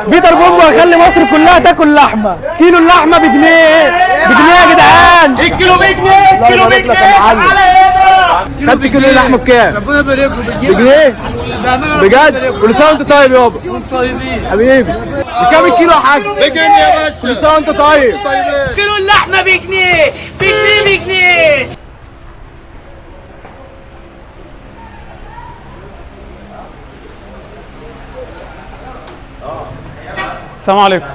بيتر بومبو هيخلي مصر كلها تاكل لحمه. كيلو اللحمة بجنيه، بجنيه يا جدعان. الكيلو بجنيه، الكيلو بجنيه. خدت كيلو اللحمة بكام؟ ربنا يبارك له. بجنيه؟ بجد؟ كل سنة وانت طيب يابا. حبيبي بكام الكيلو يا حاج؟ بجنيه يا باشا. كل سنة وانت طيب. كيلو اللحمة بجنيه، بجنيه بجنيه. السلام عليكم.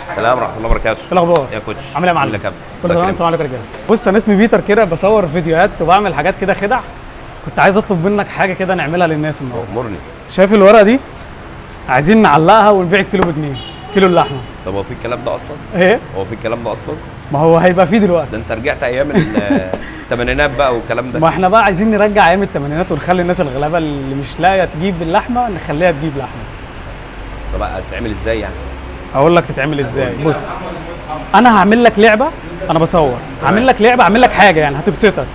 السلام ورحمة الله وبركاته. ايه الاخبار؟ يا coach، عامل ايه يا معلم؟ يا كابتن. كله تمام؟ السلام عليكم يا رجاله. بص انا اسمي بيتر كده، بصور فيديوهات وبعمل حاجات كده خدع. كنت عايز اطلب منك حاجة كده نعملها للناس النهارده. امرني. شايف الورقة دي؟ عايزين نعلقها ونبيع الكيلو بجنيه، كيلو اللحمة. طب هو في الكلام ده اصلا؟ ايه؟ هو في الكلام ده اصلا؟ ما هو هيبقى فيه دلوقتي. ده انت رجعت ايام الثمانينات بقى والكلام ده. ما احنا بقى عايزين نرجع ايام الثمانينات ونخلي الناس الغلابة اللي مش لاقيه تجيب اللحمة نخليها تجيب لحمه. طب هتتعمل ازاي يعني؟ اقول لك تتعمل ازاي. بص انا هعمل لك لعبه، انا بصور، هعمل لك لعبه، هعمل لك حاجة يعني هتبسطك،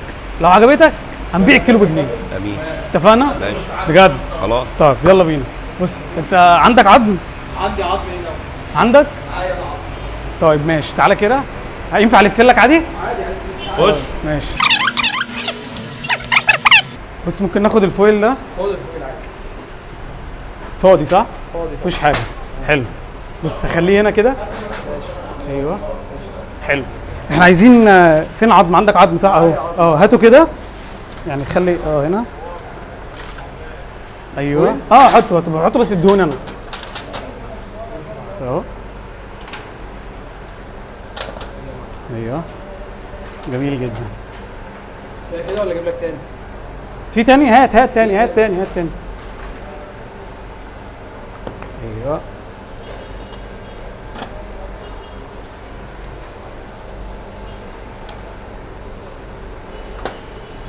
لو عجبتك هنبيع الكيلو بجنيه. امين. اتفقنا؟ ماشي. بجد؟ خلاص. طب يلا بينا. بص انت عندك عظم؟ عندي عظم هنا. عندك؟ ايوه عظم. طيب ماشي، تعالى كده. هينفع الف لك عادي؟ عادي. خش. ماشي. بص ممكن ناخد ال foil ده؟ خد ال foil عادي. فاضي صح؟ فاضي. مفيش حاجة. حلو. بص هخليه هنا كده. ايوه حلو. احنا عايزين فين عظم؟ عندك عظم صح؟ اهو. هاته كده يعني، خلي هنا. ايوه حطه حطه بس اديهوني انا. بس اهو. ايوه جميل جدا. كده ولا اجيب لك تاني؟ في تاني؟ هات هات تاني، هات تاني، هات تاني. ايوه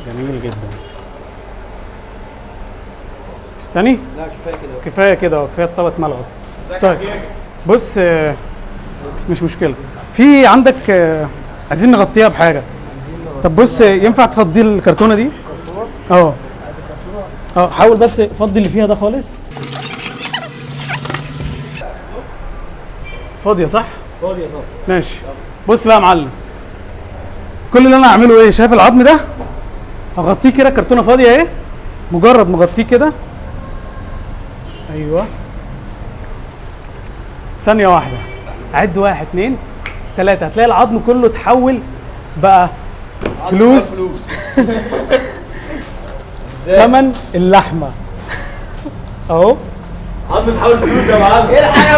جميل جدا. تاني؟ لا كفاية كده. كفاية كده، كفاية الطبق اتملى اصلا. طيب بص مش مشكلة. في عندك عايزين نغطيها بحاجة. طب بص ينفع تفضي الكرتونه دي؟ اه حاول بس فضي اللي فيها ده خالص. فاضية صح؟ فاضية طبعا. ماشي. بص بقى يا معلم، كل اللي انا هعمله ايه؟ شايف العظم ده؟ هغطيه كده، كرتونة فاضية اهي، مجرد مغطيه كده. ايوه ثانية واحدة، عد 1 2 3، هتلاقي العظم كله اتحول بقى فلوس. ثمن اللحمة اهو. عظم اتحول فلوس يا معلم. ايه الحاجة؟